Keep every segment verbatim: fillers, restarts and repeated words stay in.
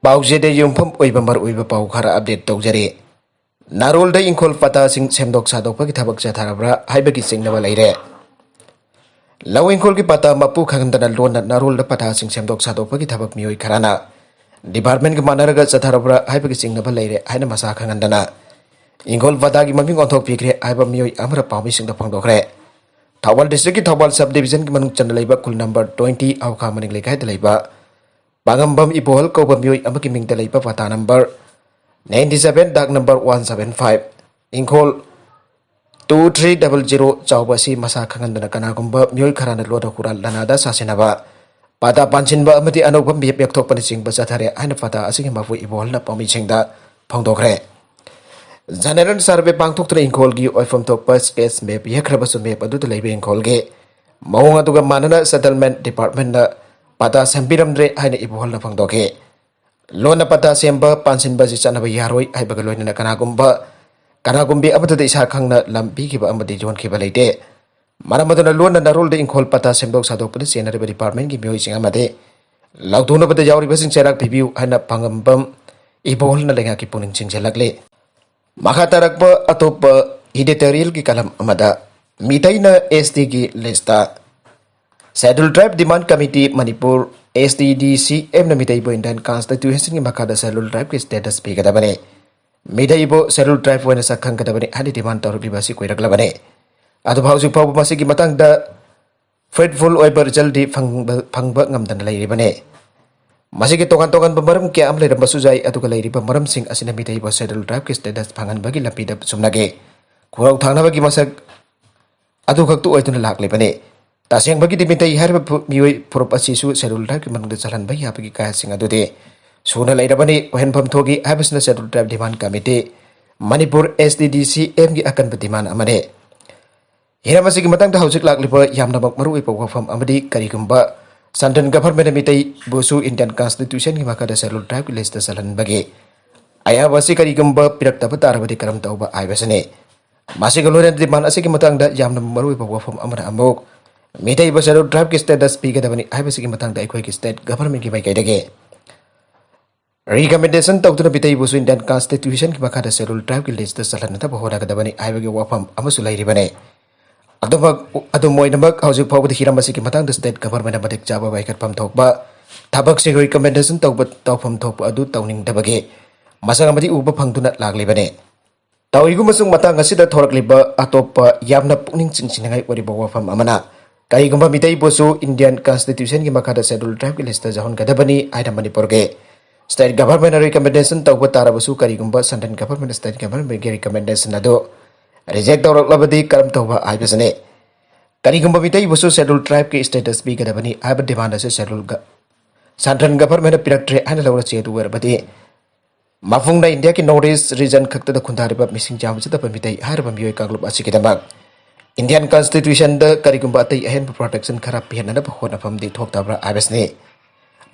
ꯄꯥꯎꯖꯦꯗ ꯌꯨꯝꯐꯝ ꯑꯣꯏꯕ ꯃꯔꯨꯑꯣꯏꯕ ꯄꯥꯎ ꯈꯔ ꯑꯞꯗꯦꯠ ꯇꯧꯖꯔꯤ꯫ ꯅꯥꯔꯣꯜꯗ ꯏꯪꯈꯣꯜ ꯄꯇꯥꯁꯤꯡ ꯁꯦꯝꯗꯣꯛ ꯁꯥꯗꯣꯛꯄꯒꯤ ꯊꯕꯛ ꯆꯠꯊꯔꯕ꯭ꯔꯥ ꯍꯥꯏꯕꯒꯤ ꯆꯤꯡꯅꯕ ꯂꯩꯔꯦ꯫ ꯂꯧ ꯏꯪꯈꯣꯜꯒꯤ ꯄꯇꯥ ꯃꯄꯨ ꯈꯪꯍꯟꯗꯅ ꯂꯣꯟꯅ ꯅꯥꯔꯣꯜꯗ ꯄꯇꯥꯁꯤꯡ ꯁꯦꯝꯗꯣꯛ ꯁꯥꯗꯣꯛꯄꯒꯤ ꯊꯕꯛ ꯃꯤꯑꯣꯏ ꯈꯔꯅ ꯗꯤꯄꯥꯔꯠꯃꯦꯟꯒ ꯃꯥꯟꯅꯔꯒ ꯆꯠꯊꯔꯕ꯭ꯔꯥ ꯍꯥꯏꯕꯒꯤ ꯆꯤꯡꯅꯕ ꯂꯩꯔꯦ ꯍꯥꯏꯅ ꯃꯁꯥ ꯈꯪꯍꯟꯗꯅ ꯏꯪꯈꯣꯜ ꯄꯇꯥꯒꯤ ꯃꯃꯤꯡ ꯑꯣꯟꯊꯣꯛꯄꯤꯈ꯭ꯔꯦ ꯍꯥꯏꯕ ꯃꯤꯑꯣꯏ ꯑꯃꯅ ꯄꯥꯎꯃꯤꯁꯤꯡꯗ ꯐꯣꯡꯗꯣꯛꯈ꯭ꯔꯦ꯫ ꯊꯧꯕꯥꯜ ꯗꯤꯁꯇ꯭ꯔꯤꯛꯀꯤ ꯊꯧꯕꯥꯜ ꯁꯕ ꯗꯤꯕꯤꯖꯟꯒꯤ ꯃꯅꯨꯡ ꯆꯟꯅ ꯂꯩꯕ ꯈꯨꯜ ꯅꯝꯕꯔ ꯇ꯭ꯋꯦꯟꯇꯤ ꯍꯥꯎꯈꯥ ꯃꯅꯤꯡ ꯂꯩꯀꯥꯏꯗ ꯂꯩꯕ ꯄꯥꯉꯝꯕꯝ ꯏꯕꯣꯍꯜ ꯀꯧꯕ ꯃꯤꯑꯣꯏ ꯑꯃꯒꯤ ꯃꯤꯡꯗ ꯂꯩꯕ ꯄꯇꯥ ꯅꯝꯕꯔ ꯅꯥꯏꯟꯇꯤ ꯁꯚꯦꯟ ꯗꯥꯛ ꯅꯝꯕꯔ ꯋꯥꯟ ꯁꯚꯦꯟ ꯐꯥꯏꯚ, ꯏꯪꯈꯣꯜ ꯇꯨ ꯊ꯭ꯔꯤ ꯗꯕꯜ ꯖꯤꯔꯣ ꯆꯥꯎꯕ ꯑꯁꯤ ꯃꯁꯥ ꯈꯪꯍꯟꯗꯅ ꯀꯅꯥꯒꯨꯝꯕ ꯃꯤꯑꯣꯏ ꯈꯔꯅ ꯂꯣꯟꯅ ꯍꯨꯔꯥꯟ ꯂꯥꯟꯅꯥꯗ ꯁꯥꯁꯤꯟꯅꯕ, ꯄꯇꯥ ꯄꯥꯟꯁꯤꯟꯕ ꯑꯃꯗꯤ ꯑꯅꯧꯕ ꯃꯦꯞ ꯌꯦꯛꯊꯣꯛꯄꯅꯆꯤꯡꯕ ꯆꯠꯊꯔꯦ ꯍꯥꯏꯅ ꯄꯇꯥ ꯑꯁꯤꯒꯤ ꯃꯄꯨ ꯏꯕꯣꯍꯜꯅ ꯄꯥꯎꯃꯤꯁꯤꯡꯗ ꯐꯣꯡꯗꯣꯛꯈ꯭ꯔꯦ꯫ ꯖꯦꯅꯦꯔꯦꯜ ꯁꯔꯚꯦ ꯄꯥꯡꯊꯣꯛꯇꯨꯅ ꯏꯪꯈꯣꯜꯒꯤ ꯑꯣꯏꯐꯝ ꯊꯣꯛꯄ ꯁ꯭ꯄꯦꯁ ꯃꯦꯞ ꯌꯦꯛꯈ꯭ꯔꯕꯁꯨ ꯃꯦꯞ ꯑꯗꯨꯗ ꯂꯩꯕ ꯏꯪꯈꯣꯜꯒꯤ ꯃꯑꯣꯡ ꯑꯗꯨꯒ ꯃꯥꯟꯅꯅ ꯁꯦꯇꯜꯃꯦꯟꯠ ꯗꯤꯄꯥꯔꯠꯃꯦꯟꯠꯅ ꯄꯇꯥ ꯁꯦꯝꯕꯤꯔꯝꯗ꯭ꯔꯦ ꯍꯥꯏꯅ ꯏꯕꯣꯍꯜꯅ ꯐꯣꯡꯗꯣꯛꯈꯤ꯫ ꯂꯣꯟꯅ ꯄꯇꯥ ꯁꯦꯝꯕ, ꯄꯥꯟꯁꯤꯟꯕ ꯑꯁꯤ ꯆꯠꯅꯕ ꯌꯥꯔꯣꯏ ꯍꯥꯏꯕꯒ ꯂꯣꯏꯅꯅ ꯀꯅꯥꯒꯨꯝꯕ, ꯀꯅꯥꯒꯨꯝꯕꯤ ꯑꯃꯠꯇꯗ ꯏꯁꯥ ꯈꯪꯅ ꯂꯝ ꯄꯤꯈꯤꯕ ꯑꯃꯗꯤ ꯌꯣꯟꯈꯤꯕ ꯂꯩꯇꯦ꯫ ꯃꯔꯝ ꯑꯗꯨꯅ ꯂꯣꯟꯅ ꯅꯥꯔꯣꯜꯗ ꯏꯪꯈꯣꯜ ꯄꯇꯥ ꯁꯦꯝꯗꯣꯛ ꯁꯥꯗꯣꯛꯄꯗ ꯆꯦꯟꯅꯔꯤꯕ ꯗꯤꯄꯥꯔꯠꯃꯦꯟꯠꯀꯤ ꯃꯤꯑꯣꯏꯁꯤꯡ ꯑꯃꯗꯤ ꯂꯧꯊꯣꯛꯅꯕꯗ ꯌꯥꯎꯔꯤꯕꯁꯤꯡ ꯆꯩꯔꯥꯛ ꯄꯤꯕꯤꯌꯨ ꯍꯥꯏꯅ ꯄꯥꯉꯝꯕꯝ ꯏꯕꯣꯍꯜꯅ ꯂꯩꯉꯥꯛꯀꯤ ꯄꯨꯛꯅꯤꯡ ꯆꯤꯡꯁꯤꯜꯂꯛꯂꯤ꯫ ꯃꯈꯥ ꯇꯥꯔꯛꯄ ꯑꯇꯣꯞꯄ ꯏꯗꯤꯇꯣꯔꯤꯌꯦꯜꯒꯤ ꯀꯂꯝ ꯑꯃꯗ, ꯃꯤꯇꯩꯅ ꯑꯦꯁ ꯇꯤꯒꯤ ꯂꯤꯁꯇ꯫ ꯁꯦꯗ꯭ꯌꯨꯜ ꯇ꯭ꯔꯥꯏꯕ ꯗꯤꯃꯥꯟꯗ ꯀꯃꯤꯇꯤ ꯃꯅꯤꯄꯨꯔ, ꯑꯦꯁ ꯇꯤ ꯗꯤ ꯁꯤ ꯑꯦꯝꯅ ꯃꯤꯇꯩꯕꯨ ꯏꯟꯗꯤꯌꯟ ꯀꯟꯁꯇꯤꯇ꯭ꯌꯨꯁꯟꯒꯤ ꯃꯈꯥꯗ ꯁꯦꯗ꯭ꯌꯨꯜ ꯇ꯭ꯔꯥꯏꯕꯀꯤ ꯁ꯭ꯇꯦꯇꯁ ꯄꯤꯒꯗꯕꯅꯤ, ꯃꯤꯇꯩꯕꯨ ꯁꯦꯗ꯭ꯌꯨꯜ ꯇ꯭ꯔꯥꯏꯕ ꯑꯣꯏꯅ ꯁꯛ ꯈꯪꯒꯗꯕꯅꯤ ꯍꯥꯏꯅ ꯗꯤꯃꯥꯟꯗ ꯇꯧꯔꯛꯂꯤꯕ ꯑꯁꯤ ꯀꯨꯏꯔꯛꯂꯕꯅꯤ꯫ ꯑꯗꯨꯕꯨ ꯍꯧꯖꯤꯛ ꯐꯥꯎꯕ ꯃꯁꯤꯒꯤ ꯃꯇꯥꯡꯗ ꯐ꯭ꯔꯨꯏꯠꯐꯨꯜ ꯑꯣꯏꯕ ꯔꯤꯖꯜꯗꯤ ꯐꯪꯕ, ꯐꯪꯕ ꯉꯝꯗꯅ ꯂꯩꯔꯤꯕꯅꯤ꯫ ꯃꯁꯤꯒꯤ ꯇꯣꯉꯥꯟ ꯇꯣꯉꯥꯟꯕ ꯃꯔꯝ ꯀꯌꯥ ꯑꯃ ꯂꯩꯔꯝꯕꯁꯨ ꯌꯥꯏ, ꯑꯗꯨꯒ ꯂꯩꯔꯤꯕ ꯃꯔꯝꯁꯤꯡ ꯑꯁꯤꯅ ꯃꯤꯇꯩꯕꯨ ꯁꯦꯗ꯭ꯌꯨꯜ ꯇ꯭ꯔꯥꯏꯕꯀꯤ ꯁ꯭ꯇꯦꯇꯁ ꯐꯪꯍꯟꯕꯒꯤ ꯂꯝꯕꯤꯗ ꯆꯨꯝꯅꯒꯤ ꯈꯣꯡꯂꯥꯎ ꯊꯥꯡꯅꯕꯒꯤ ꯃꯁꯛ ꯑꯗꯨꯈꯛꯇ ꯑꯣꯏꯗꯨꯅ ꯂꯥꯛꯂꯤꯕꯅꯤ꯫ ꯇꯁꯦꯡꯕꯒꯤꯗꯤ ꯃꯤꯇꯩ ꯍꯥꯏꯔꯤꯕ ꯐꯨ-, ꯃꯤꯑꯣꯏ ꯐꯨꯔꯨꯞ ꯑꯁꯤꯁꯨ ꯁꯦꯗ꯭ꯌꯨꯜ ꯇ꯭ꯔꯥꯏꯕꯀꯤ ꯃꯅꯨꯡꯗ ꯆꯜꯍꯟꯕ ꯌꯥꯕꯒꯤ ꯀꯌꯥꯁꯤꯡ ꯑꯗꯨꯗꯤ ꯁꯨꯅ ꯂꯩꯔꯕꯅꯤ꯫ ꯑꯣꯏꯍꯟꯐꯝ ꯊꯣꯛꯏ ꯍꯥꯏꯕꯁꯤꯅ ꯁꯦꯗ꯭ꯌꯨꯜ ꯇ꯭ꯔꯥꯏꯕ ꯗꯤꯃꯥꯟꯗ ꯀꯃꯤꯇꯤ ꯃꯅꯤꯄꯨꯔ, ꯑꯦꯁ ꯇꯤ ꯗꯤ ꯁꯤ ꯑꯦꯝꯒꯤ ꯑꯀꯟꯕ ꯗꯤꯃꯥꯟꯗ ꯑꯃꯅꯤ꯫ ꯍꯤꯔꯝ ꯑꯁꯤꯒꯤ ꯃꯇꯥꯡꯗ ꯍꯧꯖꯤꯛ ꯂꯥꯛꯂꯤꯕ ꯌꯥꯝꯅꯃꯛ ꯃꯔꯨꯑꯣꯏꯕ ꯋꯥꯐꯝ ꯑꯃꯗꯤ ꯀꯔꯤꯒꯨꯝꯕ ꯁꯦꯟꯇ꯭ꯔꯦꯜ ꯒꯚꯔꯟꯃꯦꯟꯠꯅ ꯃꯤꯇꯩꯕꯨꯁꯨ ꯏꯟꯗꯤꯌꯟ ꯀꯟꯁꯇꯤꯇ꯭ꯌꯨꯁꯟꯒꯤ ꯃꯈꯥꯗ ꯁꯦꯗ꯭ꯌꯨꯜ ꯇ꯭ꯔꯥꯏꯕꯀꯤ ꯂꯤꯁꯇ ꯆꯜꯍꯟꯕꯒꯤ ꯑꯌꯥꯕ ꯑꯁꯤ ꯀꯔꯤꯒꯨꯝꯕ ꯄꯤꯔꯛꯇꯕ ꯇꯥꯔꯕꯗꯤ ꯀꯔꯝ ꯇꯧꯕ ꯍꯥꯏꯕꯁꯤꯅꯤ꯫ ꯃꯁꯤꯒ ꯂꯣꯏꯅꯅ ꯗꯤꯃꯥꯟꯗ ꯑꯁꯤꯒꯤ ꯃꯇꯥꯡꯗ ꯌꯥꯝꯅ ꯃꯔꯨꯑꯣꯏꯕ ꯋꯥꯐꯝ ꯑꯃꯅ ꯑꯃꯨꯛ ꯃꯤꯇꯩꯕꯨ ꯁꯦꯗ꯭ꯌꯨꯜ ꯇ꯭ꯔꯥꯏꯕꯀꯤ ꯁ꯭ꯇꯦꯇꯁ ꯄꯤꯒꯗꯕꯅꯤ ꯍꯥꯏꯕꯁꯤꯒꯤ ꯃꯇꯥꯡꯗ ꯑꯩꯈꯣꯏꯒꯤ ꯁ꯭ꯇꯦꯠ ꯒꯚꯔꯟꯃꯦꯟꯠꯀꯤ ꯃꯥꯏꯀꯩꯗꯒꯤ ꯔꯤꯀꯃꯦꯟꯗꯦꯁꯟ ꯇꯧꯗꯨꯅ ꯃꯤꯇꯩꯕꯨꯁꯨ ꯏꯟꯗꯤꯌꯟ ꯀꯟꯁꯇꯤꯇ꯭ꯌꯨꯁꯟꯒꯤ ꯃꯈꯥꯗ ꯁꯦꯗꯨꯜ ꯇ꯭ꯔꯥꯏꯕꯀꯤ ꯂꯤꯁꯇ ꯆꯜꯍꯟꯅꯗꯕ ꯍꯣꯠꯅꯒꯗꯕꯅꯤ ꯍꯥꯏꯕꯒꯤ ꯋꯥꯐꯝ ꯑꯃꯁꯨ ꯂꯩꯔꯤꯕꯅꯤ꯫ ꯑꯗꯨꯃꯛ ꯑꯗꯨꯝ ꯑꯣꯏꯅꯃꯛ, ꯍꯧꯖꯤꯛ ꯐꯥꯎꯕꯗ ꯍꯤꯔꯝ ꯑꯁꯤꯒꯤ ꯃꯇꯥꯡꯗ ꯁ꯭ꯇꯦꯠ ꯒꯚꯔꯟꯃꯦꯟꯠꯅ ꯃꯇꯤꯛ ꯆꯥꯕ ꯋꯥꯏꯈꯠꯐꯝ ꯊꯣꯛꯄ ꯊꯕꯛꯁꯤꯡ ꯔꯤꯀꯃꯦꯟꯗꯦꯁꯟ ꯇꯧꯕ, ꯇꯧꯐꯝ ꯊꯣꯛꯄ ꯑꯗꯨ ꯇꯧꯅꯤꯡꯗꯕꯒꯤ ꯃꯁꯛ ꯑꯃꯗꯤ ꯎꯕ ꯐꯪꯗꯨꯅ ꯂꯥꯛꯂꯤꯕꯅꯤ꯫ ꯇꯧꯏꯒꯨꯝꯕꯁꯨ ꯃꯇꯥꯡ ꯑꯁꯤꯗ ꯊꯣꯔꯛꯂꯤꯕ ꯑꯇꯣꯞꯄ ꯌꯥꯝꯅ ꯄꯨꯛꯅꯤꯡ ꯆꯤꯡꯁꯤꯟꯅꯤꯡꯉꯥꯏ ꯑꯣꯏꯔꯤꯕ ꯋꯥꯐꯝ ꯑꯃꯅ, ꯀꯔꯤꯒꯨꯝꯕ ꯃꯤꯇꯩꯕꯨꯁꯨ ꯏꯟꯗꯤꯌꯟ ꯀꯟꯁꯇꯤꯇ꯭ꯌꯨꯁꯟꯒꯤ ꯃꯈꯥꯗ ꯁꯦꯗꯨꯜ ꯇ꯭ꯔꯥꯏꯕꯀꯤ ꯂꯤꯁꯇ ꯌꯥꯎꯍꯟꯒꯗꯕꯅꯤ ꯍꯥꯏꯅ ꯃꯅꯤꯄꯨꯔꯒꯤ ꯁ꯭ꯇꯦꯠ ꯒꯚꯔꯟꯃꯦꯟꯠꯅ ꯔꯤꯀꯃꯦꯟꯗꯦꯁꯟ ꯇꯧꯕ ꯇꯥꯔꯕꯁꯨ, ꯀꯔꯤꯒꯨꯝꯕ ꯁꯦꯟꯇ꯭ꯔꯦꯜ ꯒꯚꯔꯟꯃꯦꯟꯠꯅ ꯁ꯭ꯇꯦꯠ ꯒꯚꯔꯟꯃꯦꯟꯠꯀꯤ ꯔꯤꯀꯃꯦꯟꯗꯦꯁꯟ ꯑꯗꯨ ꯔꯤꯖꯦꯛ ꯇꯧꯔꯛꯂꯕꯗꯤ ꯀꯔꯝ ꯇꯧꯕ ꯍꯥꯏꯕꯁꯤꯅꯤ꯫ ꯀꯔꯤꯒꯨꯝꯕ ꯃꯤꯇꯩꯕꯨꯁꯨ ꯁꯦꯗꯨꯜ ꯇ꯭ꯔꯥꯏꯕꯀꯤ ꯁ꯭ꯇꯦꯇꯁ ꯄꯤꯒꯗꯕꯅꯤ ꯍꯥꯏꯕ ꯗꯤꯃꯥꯟ ꯑꯁꯤ ꯁꯦꯗꯨꯜ ꯒ-, ꯁꯦꯟꯇ꯭ꯔꯦꯜ ꯒꯚꯔꯟꯃꯦꯟꯠꯅ ꯄꯤꯔꯛꯇ꯭ꯔꯦ ꯍꯥꯏꯅ ꯂꯧꯔꯆꯦ ꯑꯗꯨ ꯑꯣꯏꯔꯕꯗꯤ, ꯃꯐꯝꯅ ꯏꯟꯗꯤꯌꯥꯒꯤ ꯅꯣꯔꯠ ꯏꯁ ꯔꯤꯖꯟ ꯈꯛꯇꯗ ꯈꯨꯟꯗꯥꯔꯤꯕ ꯃꯤꯁꯤꯡ ꯌꯥꯝꯖꯗꯕ ꯃꯤꯇꯩ ꯍꯥꯏꯔꯤꯕ ꯃꯤꯑꯣꯏ ꯀꯥꯡꯂꯨꯞ ꯑꯁꯤꯒꯤꯗꯃꯛ ꯏꯟꯗꯤꯌꯟ ꯀꯟꯁꯇꯤꯇ꯭ꯌꯨꯁꯟꯗ ꯀꯔꯤꯒꯨꯝꯕ ꯑꯇꯩ ꯑꯍꯦꯟꯕ ꯄ꯭ꯔꯣꯇꯦꯛꯁꯟ ꯈꯔ ꯄꯤꯍꯟꯅꯅꯕ ꯍꯣꯠꯅꯐꯝꯗꯤ ꯊꯣꯛꯇꯕ꯭ꯔꯥ ꯍꯥꯏꯕꯁꯤꯅꯤ꯫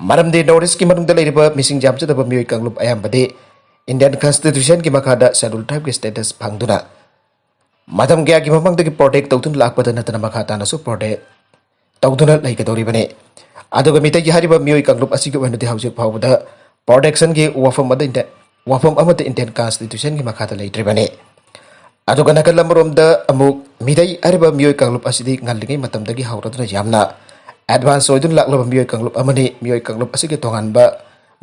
ꯃꯔꯝꯗꯤ ꯅꯣꯔꯠ ꯏꯁꯀꯤ ꯃꯅꯨꯡꯗ ꯂꯩꯔꯤꯕ ꯃꯤꯁꯤꯡ ꯌꯥꯝꯖꯗꯕ ꯃꯤꯑꯣꯏ ꯀꯥꯡꯂꯨꯞ ꯑꯌꯥꯝꯕꯗꯤ ꯏꯟꯗꯤꯌꯟ ꯀꯟꯁꯇꯤꯇ꯭ꯌꯨꯁꯟꯒꯤ ꯃꯈꯥꯗ ꯁꯦꯗꯨꯜ ꯇ꯭ꯔꯥꯏꯕꯀꯤ ꯁ꯭ꯇꯦꯇꯁ ꯐꯪꯗꯨꯅ ꯃꯇꯝ ꯀꯌꯥꯒꯤ ꯃꯃꯥꯡꯗꯒꯤ ꯄ꯭ꯔꯣꯇꯦꯛ ꯇꯧꯗꯨꯅ ꯂꯥꯛꯄꯗ ꯅꯠꯇꯅ ꯃꯈꯥ ꯇꯥꯅꯁꯨ ꯄ꯭ꯔꯣꯇꯦꯛ ꯇꯧꯗꯨꯅ ꯂꯩꯒꯗꯧꯔꯤꯕꯅꯤ꯫ ꯑꯗꯨꯒ ꯃꯤꯇꯩꯒꯤ ꯍꯥꯏꯔꯤꯕ ꯃꯤꯑꯣꯏ ꯀꯥꯡꯂꯨꯞ ꯑꯁꯤꯒꯤ ꯑꯣꯏꯅꯗꯤ ꯍꯧꯖꯤꯛ ꯐꯥꯎꯕꯗ ꯄ꯭ꯔꯣꯇꯦꯛꯁꯟꯒꯤ ꯋꯥꯐꯝ ꯑꯗ ꯏꯟꯗ-, ꯋꯥꯐꯝ ꯑꯃꯠꯇ ꯏꯟꯗꯤꯌꯟ ꯀꯟꯁꯇꯤꯇ꯭ꯌꯨꯁꯟꯒꯤ ꯃꯈꯥꯗ ꯂꯩꯇ꯭ꯔꯤꯕꯅꯤ꯫ ꯑꯗꯨꯒ ꯅꯥꯀꯜ ꯑꯃꯔꯣꯝꯗ ꯑꯃꯨꯛ ꯃꯤꯇꯩ ꯍꯥꯏꯔꯤꯕ ꯃꯤꯑꯣꯏ ꯀꯥꯡꯂꯨꯞ ꯑꯁꯤꯗꯤ ꯉꯜꯂꯤꯉꯩ ꯃꯇꯝꯗꯒꯤ ꯍꯧꯔꯗꯨꯅ ꯌꯥꯝꯅ ꯑꯦꯗꯚꯥꯟꯁ ꯑꯣꯏꯗꯨꯅ ꯂꯥꯛꯂꯕ ꯃꯤꯑꯣꯏ ꯀꯥꯡꯂꯨꯞ ꯑꯃꯅꯤ꯫ ꯃꯤꯑꯣꯏ ꯀꯥꯡꯂꯨꯞ ꯑꯁꯤꯒꯤ ꯇꯣꯉꯥꯟꯕ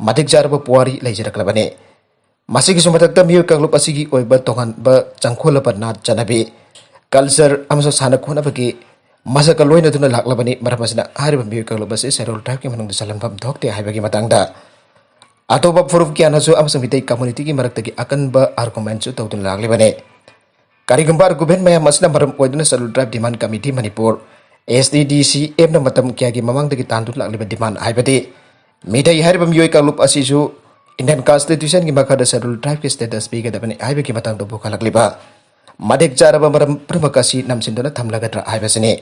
ꯃꯇꯤꯛ ꯆꯥꯔꯕ ꯄꯨꯋꯥꯔꯤ ꯂꯩꯖꯔꯛꯂꯕꯅꯤ꯫ ꯃꯁꯤꯒꯤꯁꯨ ꯃꯊꯛꯇ ꯃꯤꯑꯣꯏ ꯀꯥꯡꯂꯨꯞ ꯑꯁꯤꯒꯤ ꯑꯣꯏꯕ ꯇꯣꯉꯥꯟꯕ ꯆꯪꯈꯣꯜꯂꯕ ꯅꯥꯠ ꯆꯠꯅꯕꯤ, ꯀꯜꯆꯔ ꯑꯃꯁꯨꯡ ꯁꯥꯟꯅ ꯈꯣꯠꯅꯕꯒꯤ ꯃꯁꯛꯀ ꯂꯣꯏꯅꯗꯨꯅ ꯂꯥꯛꯂꯕꯅꯤ꯫ ꯃꯔꯝ ꯑꯁꯤꯅ ꯍꯥꯏꯔꯤꯕ ꯃꯤꯑꯣꯏ ꯀꯥꯡꯂꯨꯞ ꯑꯁꯤ ꯁꯦꯗꯨꯜ ꯇ꯭ꯔꯥꯏꯕꯀꯤ ꯃꯅꯨꯡꯗ ꯆꯜꯍꯟꯐꯝ ꯊꯣꯛꯇꯦ ꯍꯥꯏꯕꯒꯤ ꯃꯇꯥꯡꯗ ꯑꯇꯣꯞꯄ ꯐꯨꯔꯨꯞ ꯀꯌꯥꯅꯁꯨ ꯑꯃꯁꯨꯡ ꯃꯤꯇꯩ ꯀꯝꯃꯨꯅꯤꯇꯤꯒꯤ ꯃꯔꯛꯇꯒꯤ ꯑꯀꯟꯕ ꯑꯥꯔꯒꯨꯃꯦꯟꯠꯁꯨ ꯇꯧꯗꯨꯅ ꯂꯥꯛꯂꯤꯕꯅꯤ꯫ ꯀꯔꯤꯒꯨꯝꯕ ꯑꯥꯔꯒꯨꯃꯦꯟꯠ ꯃꯌꯥꯝ ꯑꯁꯤꯅ ꯃꯔꯝ ꯑꯣꯏꯗꯨꯅ ꯁꯦꯗꯨꯜ ꯇ꯭ꯔꯥꯏꯕ ꯗꯤꯃꯥꯟ ꯀꯃꯤꯇꯤ ꯃꯅꯤꯄꯨꯔ, ꯑꯦꯁ ꯇꯤ ꯗꯤ ꯁꯤ ꯑꯦꯝꯅ ꯃꯇꯝ ꯀꯌꯥꯒꯤ ꯃꯃꯥꯡꯗꯒꯤ ꯇꯥꯟꯗꯨꯅ ꯂꯥꯛꯂꯤꯕ ꯗꯤꯃꯥꯟ ꯍꯥꯏꯕꯗꯤ ꯃꯤꯇꯩ ꯍꯥꯏꯔꯤꯕ ꯃꯤꯑꯣꯏ ꯀꯥꯡꯂꯨꯞ ꯑꯁꯤꯁꯨ ꯏꯟꯗꯤꯌꯟ ꯀꯟꯁꯇꯤꯇ꯭ꯌꯨꯁꯟꯒꯤ ꯃꯈꯥꯗ ꯁꯦꯗꯨꯜ ꯇ꯭ꯔꯥꯏꯕꯀꯤ ꯁ꯭ꯇꯦꯇꯁ ꯄꯤꯒꯗꯕꯅꯤ ꯍꯥꯏꯕꯒꯤ ꯃꯇꯥꯡꯗ ꯄꯨꯈꯠꯂꯛꯂꯤꯕ ꯃꯇꯤꯛ ꯆꯥꯔꯕ ꯃꯔꯝ ꯄꯨꯝꯅꯃꯛ ꯑꯁꯤ ꯅꯝꯁꯤꯟꯗꯨꯅ ꯊꯝꯂꯒꯗ꯭ꯔꯥ ꯍꯥꯏꯕꯁꯤꯅꯤ꯫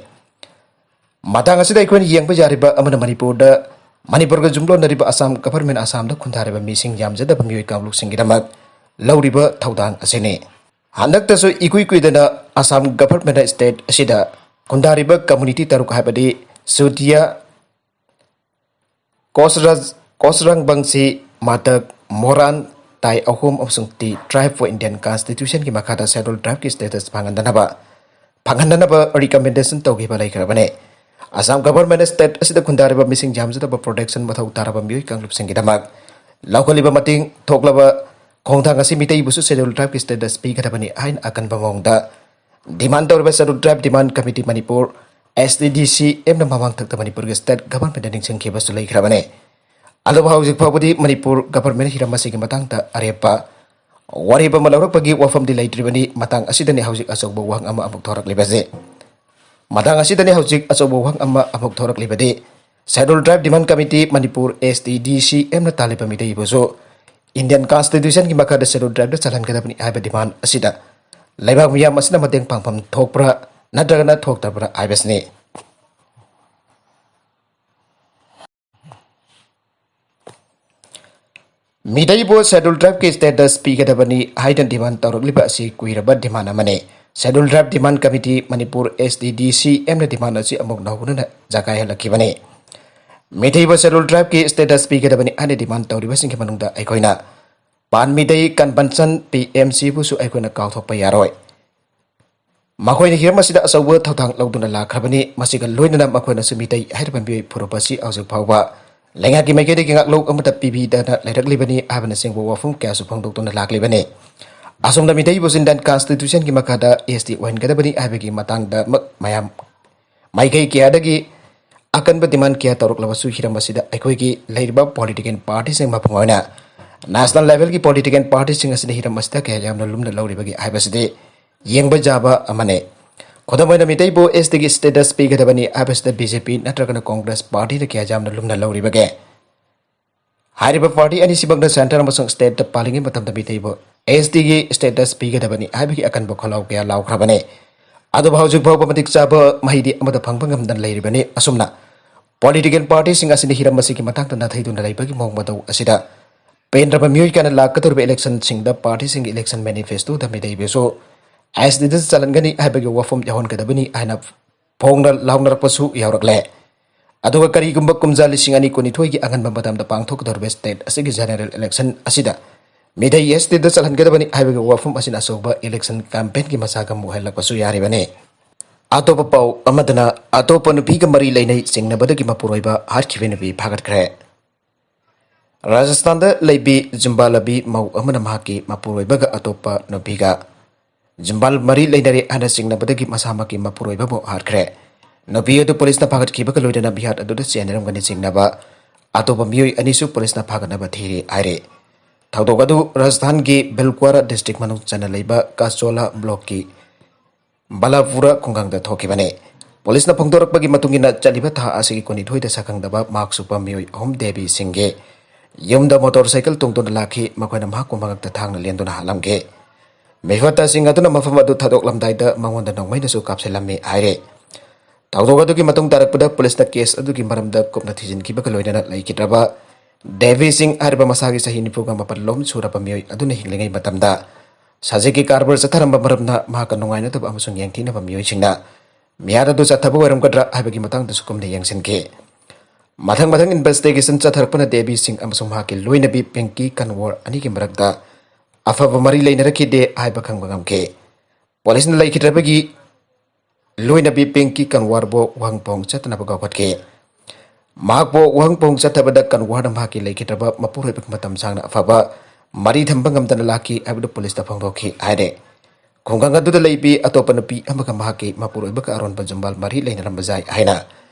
ꯃꯇꯥꯡ ꯑꯁꯤꯗ ꯑꯩꯈꯣꯏꯅ ꯌꯦꯡꯕ ꯌꯥꯔꯤꯕ ꯑꯃꯅ ꯃꯅꯤꯄꯨꯔꯗ, ꯃꯅꯤꯄꯨꯔꯒ ꯌꯨꯝꯂꯣꯟꯅꯔꯤꯕ ꯑꯁꯥꯝ ꯒꯚꯔꯟꯃꯦꯟꯠ, ꯑꯁꯥꯝꯗ ꯈꯨꯟꯗꯥꯔꯤꯕ ꯃꯤꯁꯤꯡ ꯌꯥꯝꯖꯗꯕ ꯃꯤꯑꯣꯏ ꯀꯥꯡꯂꯨꯞꯁꯤꯡꯒꯤꯗꯃꯛ ꯂꯧꯔꯤꯕ ꯊꯧꯗꯥꯡ ꯑꯁꯤꯅꯤ꯫ ꯍꯟꯗꯛꯇꯁꯨ ꯏꯀꯨꯏ ꯀꯨꯏꯗꯅ ꯑꯁꯥꯝ ꯒꯚꯔꯟꯃꯦꯟꯠꯅ ꯁ꯭ꯇꯦꯠ ꯑꯁꯤꯗ ꯈꯨꯟꯗꯥꯔꯤꯕ ꯀꯝꯃꯨꯅꯤꯇꯤ ꯇꯔꯨꯛ ꯍꯥꯏꯕꯗꯤ ꯆꯨꯇꯤꯌꯥ, ꯀꯣꯁꯔꯖ-, ꯀꯣꯁꯔꯪꯕꯪꯁꯤ, ꯃꯥꯇꯛ, ꯃꯣꯔꯥꯟ, ꯇꯥꯏ ꯑꯍꯨꯝ ꯑꯃꯁꯨꯡ T tribe for Indian Constitution ꯒꯤ ꯃꯈꯥꯗ Scheduled Tribe ꯀꯤ status ꯐꯪꯍꯟꯗꯅꯕ, ꯐꯪꯍꯟꯗꯅꯕ recommendation ꯇꯧꯈꯤꯕ ꯂꯩꯈ꯭ꯔꯕꯅꯤ꯫ ꯑꯁꯥꯝ government ꯅ state ꯑꯁꯤꯗ ꯈꯨꯟꯗꯥꯔꯤꯕ ꯃꯤꯁꯤꯡ ꯌꯥꯝꯖꯗꯕ protection ꯃꯊꯧ ꯇꯥꯔꯕ ꯃꯤꯑꯣꯏ ꯀꯥꯡꯂꯨꯞꯁꯤꯡꯒꯤꯗꯃꯛ ꯂꯧꯈꯠꯂꯤꯕ ꯃꯇꯦꯡ ꯊꯣꯛꯂꯕ ꯈꯣꯡꯊꯥꯡ ꯑꯁꯤ ꯃꯤꯇꯩꯕꯨꯁꯨ Scheduled Tribe ꯀꯤ status ꯄꯤꯒꯗꯕꯅꯤ ꯍꯥꯏꯅ ꯑꯀꯟꯕ ꯃꯑꯣꯡꯗ demand ꯇꯧꯔꯤꯕ Scheduled Tribe Demand Committee Manipur, S T D C M ꯅ ꯃꯃꯥꯡ ꯊꯛꯇ ꯃꯅꯤꯄꯨꯔꯒꯤ state government ꯗ ꯅꯤꯡꯁꯤꯡꯈꯤꯕꯁꯨ ꯂꯩꯈ꯭ꯔꯕꯅꯤ꯫ ꯑꯗꯨꯕꯨ ꯍꯧꯖꯤꯛ ꯐꯥꯎꯕꯗꯤ ꯃꯅꯤꯄꯨꯔ government ꯅ ꯍꯤꯔꯝ ꯑꯁꯤꯒꯤ ꯃꯇꯥꯡꯗ ꯑꯔꯦꯞꯄ ꯋꯥꯔꯦꯞ ꯑꯃ ꯂꯧꯔꯛꯄꯒꯤ ꯋꯥꯐꯝꯗꯤ ꯂꯩꯇ꯭ꯔꯤꯕꯅꯤ꯫ ꯃꯇꯥꯡ ꯑꯁꯤꯗꯅꯤ ꯍꯧꯖꯤꯛ ꯑꯆꯧꯕ ꯋꯥꯍꯪ ꯑꯃ ꯑꯃꯨꯛ ꯊꯣꯔꯛꯂꯤꯕꯁꯦ꯫ ꯃꯇꯥꯡ ꯑꯁꯤꯗꯅꯤ ꯍꯧꯖꯤꯛ ꯑꯆꯧꯕ ꯋꯥꯍꯪ ꯑꯃ ꯑꯃꯨꯛ ꯊꯣꯔꯛꯂꯤꯕꯗꯤ, Scheduled Tribe Demand Committee Manipur, S T D C M ꯅ ꯇꯥꯜꯂꯤꯕ ꯃꯤꯇꯩꯕꯨꯁꯨ Indian Constitution ꯒꯤ ꯃꯈꯥꯗ Scheduled Tribe ꯇ ꯆꯜꯍꯟꯒꯗꯕꯅꯤ ꯍꯥꯏꯕ demand ꯑꯁꯤꯗ ꯂꯩꯕꯥꯛ ꯃꯤꯌꯥꯝ ꯑꯁꯤꯅ ꯃꯇꯦꯡ ꯄꯥꯡꯐꯝ ꯊꯣꯛꯄ꯭ꯔꯥ ꯅꯠꯇ꯭ꯔꯒꯅ ꯊꯣꯛꯇꯕ꯭ꯔꯥ ꯍꯥꯏꯕꯁꯤꯅꯤ꯫ ꯃꯤꯇꯩꯕꯨ Scheduled Tribe ꯀꯤ status ꯄꯤꯒꯗꯕꯅꯤ ꯍꯥꯏꯅ demand ꯇꯧꯔꯛꯂꯤꯕ ꯑꯁꯤ ꯀꯨꯏꯔꯕ demand ꯑꯃꯅꯤ꯫ Scheduled Tribe Demand Committee Manipur, S T D C M ꯅ demand ꯑꯁꯤ ꯑꯃꯨꯛ ꯅꯧꯅ ꯖꯥꯒꯥꯏꯍꯜꯂꯛꯈꯤꯕꯅꯤ꯫ ꯃꯤꯇꯩꯕꯨ Scheduled Tribe ꯀꯤ status ꯄꯤꯒꯗꯕꯅꯤ ꯍꯥꯏꯅ demand ꯇꯧꯔꯤꯕꯁꯤꯡꯒꯤ ꯃꯅꯨꯡꯗ ꯑꯩꯈꯣꯏꯅ ꯄꯥꯟ Meitei Convention, P M C ꯕꯨꯁꯨ ꯑꯩꯈꯣꯏꯅ ꯀꯥꯎꯊꯣꯛꯄ ꯌꯥꯔꯣꯏ꯫ ꯃꯈꯣꯏꯅ ꯍꯤꯔꯝ ꯑꯁꯤꯗ ꯑꯆꯧꯕ ꯊꯧꯗꯥꯡ ꯂꯧꯗꯨꯅ ꯂꯥꯛꯈ꯭ꯔꯕꯅꯤ꯫ ꯃꯁꯤꯒ ꯂꯣꯏꯅꯅ ꯃꯈꯣꯏꯅꯁꯨ ꯃꯤꯇꯩ ꯍꯥꯏꯔꯤꯕ ꯃꯤꯑꯣꯏ ꯐꯨꯔꯨꯞ ꯑꯁꯤ ꯍꯧꯖꯤꯛ ꯐꯥꯎꯕ ꯂꯩꯉꯥꯛꯀꯤ ꯃꯥꯏꯀꯩꯗꯒꯤ ꯉꯥꯛꯂꯧ ꯑꯃꯠꯇ ꯄꯤꯕꯤꯗꯅ ꯂꯩꯔꯛꯂꯤꯕꯅꯤ ꯍꯥꯏꯕꯅꯆꯤꯡꯕ ꯋꯥꯐꯝ ꯀꯌꯥꯁꯨ ꯐꯣꯡꯗꯣꯛꯇꯨꯅ ꯂꯥꯛꯂꯤꯕꯅꯤ꯫ ꯑꯁꯣꯝꯗ ꯃꯤꯇꯩꯕꯨ Indian Constitution ꯒꯤ ꯃꯈꯥꯗ S T ꯑꯣꯏꯍꯟꯒꯗꯕꯅꯤ ꯍꯥꯏꯕꯒꯤ ꯃꯇꯥꯡꯗ ꯃ-, ꯃꯌꯥꯝ ꯃꯥꯏꯀꯩ ꯀꯌꯥꯗꯒꯤ ꯑꯀꯟꯕ demand ꯀꯌꯥ ꯇꯧꯔꯛꯂꯕꯁꯨ, ꯍꯤꯔꯝ ꯑꯁꯤꯗ ꯑꯩꯈꯣꯏꯒꯤ ꯂꯩꯔꯤꯕ political party ꯁꯤꯡ, ꯃꯄꯨꯡ ꯑꯣꯏꯅ national level ꯒꯤ political party ꯁꯤꯡ ꯑꯁꯤꯅ ꯍꯤꯔꯝ ꯑꯁꯤꯗ ꯀꯌꯥ ꯌꯥꯝꯅ ꯂꯨꯝꯅ ꯂꯧꯔꯤꯕꯒꯦ ꯍꯥꯏꯕꯁꯤꯗꯤ ꯌꯦꯡꯕ ꯌꯥꯕ ꯑꯃꯅꯤ꯫ ꯈꯨꯗꯝ ꯑꯣꯏꯅ, ꯃꯤꯇꯩꯕꯨ S T ꯒꯤ status ꯄꯤꯒꯗꯕꯅꯤ ꯍꯥꯏꯕꯁꯤꯗ B J P ꯅꯠꯇ꯭ꯔꯒꯅ Congress party ꯅ ꯀꯌꯥ ꯌꯥꯝꯅ ꯂꯨꯝꯅ ꯂꯧꯔꯤꯕꯒꯦ? ꯍꯥꯏꯔꯤꯕ party ꯑꯅꯤꯁꯤꯃꯛꯅ centre ꯑꯃꯁꯨꯡ state ꯇ ꯄꯥꯜꯂꯤꯉꯩ ꯃꯇꯝꯗ ꯃꯤꯇꯩꯕꯨ S T ꯒꯤ status ꯄꯤꯒꯗꯕꯅꯤ ꯍꯥꯏꯕꯒꯤ ꯑꯀꯟꯕ ꯈꯣꯜꯂꯥꯎ ꯀꯌꯥ ꯂꯥꯎꯈ꯭ꯔꯕꯅꯤ꯫ ꯑꯗꯨꯕꯨ ꯍꯧꯖꯤꯛ ꯐꯥꯎꯕ ꯃꯇꯤꯛ ꯆꯥꯕ ꯃꯍꯩꯗꯤ ꯑꯃꯠꯇ ꯐꯪꯕ ꯉꯝꯗꯅ ꯂꯩꯔꯤꯕꯅꯤ꯫ ꯑꯁꯨꯝꯅ political party ꯁꯤꯡ ꯑꯁꯤꯅ ꯍꯤꯔꯝ ꯑꯁꯤꯒꯤ ꯃꯇꯥꯡꯗ ꯅꯥꯊꯩꯗꯨꯅ ꯂꯩꯕꯒꯤ ꯃꯑꯣꯡ ꯃꯇꯧ ꯑꯁꯤꯗ ꯄꯦꯟꯗ꯭ꯔꯕ ꯃꯤꯑꯣꯏ ꯀꯌꯥꯅ ꯂꯥꯛꯀꯗꯧꯔꯤꯕ election ꯁꯤꯡꯗ party ꯁꯤꯡꯒꯤ election manifesto ꯗ ꯃꯤꯇꯩꯕꯨꯁꯨ S T ꯗ ꯆꯜꯍꯟꯒꯅꯤ ꯍꯥꯏꯕꯒꯤ ꯋꯥꯐꯝ ꯌꯥꯎꯍꯟꯒꯗꯕꯅꯤ ꯍꯥꯏꯅ ꯐꯣꯡꯅ ꯂꯥꯎꯅꯔꯛꯄꯁꯨ ꯌꯥꯎꯔꯛꯂꯦ꯫ ꯑꯗꯨꯒ ꯀꯔꯤꯒꯨꯝꯕ ꯀꯨꯝꯖꯥ ꯂꯤꯁꯤꯡ ꯑꯅꯤ ꯀꯨꯟꯅꯤꯊꯣꯏꯒꯤ ꯑꯉꯟꯕ ꯃꯇꯝꯗ ꯄꯥꯡꯊꯣꯛꯀꯗꯧꯔꯤꯕ state ꯑꯁꯤꯒꯤ general election ꯑꯁꯤꯗ ꯃꯤꯗꯩ S T ꯗ ꯆꯠꯍꯟꯒꯗꯕꯅꯤ ꯍꯥꯏꯕꯒꯤ ꯋꯥꯐꯝ ꯑꯁꯤꯅ ꯑꯆꯧꯕ election campaign ꯒꯤ ꯃꯁꯥꯒ ꯃꯨꯛꯍꯜꯂꯛꯄꯁꯨ ꯌꯥꯔꯤꯕꯅꯤ꯫ ꯑꯇꯣꯞꯄ ꯄꯥꯎ ꯑꯃꯗꯅ, ꯑꯇꯣꯞꯄ ꯅꯨꯄꯤꯒ ꯃꯔꯤ ꯂꯩꯅꯩ ꯆꯤꯡꯅꯕꯗꯒꯤ ꯃꯄꯨꯔꯣꯏꯕ ꯍꯥꯠꯈꯤꯕ ꯅꯨꯄꯤ ꯐꯥꯒꯠꯈ꯭ꯔꯦ꯫ ꯔꯥꯖꯁꯊꯥꯟꯗ ꯂꯩꯕꯤ ꯖꯨꯝꯕꯥ ꯂꯕꯤ ꯃꯧ ꯑꯃꯅ ꯃꯍꯥꯛꯀꯤ ꯃꯄꯨꯔꯣꯏꯕꯒ ꯑꯇꯣꯞꯄ ꯅꯨꯄꯤꯒ ꯖꯨꯝꯕꯥ ꯃꯔꯤ ꯂꯩꯅꯔꯦ ꯍꯥꯏꯅ ꯆꯤꯡꯅꯕꯗꯒꯤ ꯃꯁꯥꯃꯛꯀꯤ ꯃꯄꯨꯔꯣꯏꯕꯕꯨ ꯍꯥꯠꯈ꯭ꯔꯦ꯫ ꯅꯨꯄꯤ ꯑꯗꯨ ꯄꯨꯂꯤꯁꯅ ꯐꯥꯒꯠꯈꯤꯕꯒ ꯂꯣꯏꯅꯅ ꯃꯤꯍꯥꯠ ꯑꯗꯨꯗ ꯆꯦꯟꯅꯔꯝꯒꯅꯤ ꯆꯤꯡꯅꯕ ꯑꯇꯣꯞꯄ ꯃꯤꯑꯣꯏ ꯑꯅꯤꯁꯨ ꯄꯨꯂꯤꯁꯅ ꯐꯥꯒꯠꯅꯕ ꯊꯤꯔꯤ ꯍꯥꯏꯔꯤ꯫ ꯊꯧꯗꯣꯛ ꯑꯗꯨ ꯔꯥꯖꯁꯊꯥꯟꯒꯤ ꯚꯤꯜꯀ꯭ꯋꯥꯔꯥ district ꯃꯅꯨꯡ ꯆꯟꯅ ꯂꯩꯕ ꯀꯥꯆꯣꯂꯥ block ꯀꯤ ꯕꯂꯥꯄꯨꯔꯥ ꯈꯨꯡꯒꯪꯗ ꯊꯣꯛꯈꯤꯕꯅꯤ꯫ ꯄꯨꯂꯤꯁꯅ ꯐꯣꯡꯗꯣꯔꯛꯄꯒꯤ ꯃꯇꯨꯡ ꯏꯟꯅ, ꯆꯠꯂꯤꯕ ꯊꯥ ꯑꯁꯤꯒꯤ ꯀꯨꯟꯅꯤꯊꯣꯏꯗ ꯁꯛꯈꯪꯗꯕ ꯃꯍꯥꯛ ꯁꯨꯞꯄ ꯃꯤꯑꯣꯏ ꯑꯍꯨꯝ ꯗꯦꯕꯤ ꯁꯤꯡꯒꯤ ꯌꯨꯝꯗ motorcycle ꯇꯣꯡꯗꯨꯅ ꯂꯥꯛꯈꯤ꯫ ꯃꯈꯣꯏꯅ ꯃꯍꯥꯛꯄꯨ ꯃꯉꯛꯇ ꯊꯥꯡꯅ ꯂꯦꯟꯗꯨꯅ ꯍꯥꯠꯂꯝꯈꯤ꯫ ꯃꯤꯐꯠꯇꯁꯤꯡ ꯑꯗꯨꯅ ꯃꯐꯝ ꯑꯗꯨ ꯊꯥꯗꯣꯛꯂꯝꯗꯥꯏꯗ ꯃꯉꯣꯟꯗ ꯅꯣꯡꯃꯩꯅꯁꯨ ꯀꯥꯞꯁꯤꯜꯂꯝꯃꯤ ꯍꯥꯏꯔꯤ꯫ ꯊꯧꯗꯣꯛ ꯑꯗꯨꯒꯤ ꯃꯇꯨꯡ ꯇꯥꯔꯛꯄꯗ ꯄꯨꯂꯤꯁꯅ case ꯑꯗꯨꯒꯤ ꯃꯔꯝꯗ ꯀꯨꯞꯅ ꯊꯤꯖꯤꯟꯈꯤꯕꯒ ꯂꯣꯏꯅꯅ ꯂꯩꯈꯤꯗ꯭ꯔꯕ ꯗꯦꯕꯤ ꯁꯤꯡ ꯍꯥꯏꯔꯤꯕ ꯃꯁꯥꯒꯤ ꯆꯍꯤ ꯅꯤꯐꯨꯒ ꯃꯥꯄꯜ ꯂꯣꯝ ꯁꯨꯔꯕ ꯃꯤꯑꯣꯏ ꯑꯗꯨꯅ ꯍꯤꯡꯂꯤꯉꯩ ꯃꯇꯝꯗ ꯁꯖꯤꯛꯀꯤ ꯀꯔꯕꯥꯔ ꯆꯠꯊꯔꯝꯕ ꯃꯔꯝꯅ ꯃꯍꯥꯛꯀ ꯅꯨꯡꯉꯥꯏꯅꯗꯕ ꯑꯃꯁꯨꯡ ꯌꯦꯡꯊꯤꯅꯕ ꯃꯤꯑꯣꯏꯁꯤꯡꯅ ꯃꯤꯍꯥꯠ ꯑꯗꯨ ꯆꯠꯊꯕ ꯑꯣꯏꯔꯝꯒꯗ꯭ꯔꯥ ꯍꯥꯏꯕꯒꯤ ꯃꯇꯥꯡꯗꯁꯨ ꯀꯨꯞꯅ ꯌꯦꯡꯁꯤꯟꯈꯤ꯫ ꯃꯊꯪ ꯃꯊꯪ investigation ꯆꯠꯊꯔꯛꯄꯅ ꯗꯦꯕꯤ ꯁꯤꯡ ꯑꯃꯁꯨꯡ ꯃꯍꯥꯛꯀꯤ ꯂꯣꯏꯅꯕꯤ ꯄꯤꯡꯀꯤ ꯀꯟꯋꯔ ꯑꯅꯤꯒꯤ ꯃꯔꯛꯇ ꯑꯐꯕ ꯃꯔꯤ ꯂꯩꯅꯔꯛꯈꯤꯗꯦ ꯍꯥꯏꯕ ꯈꯪꯕ ꯉꯝꯈꯤ꯫ ꯄꯨꯂꯤꯁꯅ ꯂꯩꯈꯤꯗ꯭ꯔꯕꯒꯤ ꯂꯣꯏꯅꯕꯤ ꯄꯤꯡꯀꯤ ꯀꯟꯋꯥꯔꯕꯨ ꯋꯥꯍꯪ ꯄꯥꯎꯍꯪ ꯆꯠꯇꯅꯕ ꯀꯧꯈꯠꯈꯤ꯫ ꯃꯍꯥꯛꯄꯨ ꯋꯥꯍꯪ ꯄꯥꯎꯍꯪ ꯆꯠꯊꯕꯗ ꯀꯟꯋꯥꯔꯅ ꯃꯍꯥꯛꯀꯤ ꯂꯩꯈꯤꯗ꯭ꯔꯕ ꯃꯄꯨꯔꯣꯏꯕꯒ ꯃꯇꯝ ꯁꯥꯡꯅ ꯑꯐꯕ ꯃꯔꯤ ꯊꯝꯕ ꯉꯝꯗꯅ ꯂꯥꯛꯈꯤ ꯍꯥꯏꯕꯗꯨ ꯄꯨꯂꯤꯁꯇ ꯐꯣꯡꯗꯣꯛꯈꯤ ꯍꯥꯏꯔꯦ꯫ ꯈꯨꯡꯒꯪ ꯑꯗꯨꯗ ꯂꯩꯕꯤ ꯑꯇꯣꯞꯄ ꯅꯨꯄꯤ ꯑꯃꯒ ꯃꯍꯥꯛꯀꯤ ꯃꯄꯨꯔꯣꯏꯕꯒ ꯑꯔꯣꯟꯕ ꯖꯨꯝꯕꯥꯜ ꯃꯔꯤ ꯂꯩꯅꯔꯝꯕ ꯌꯥꯏ ꯍꯥꯏꯅ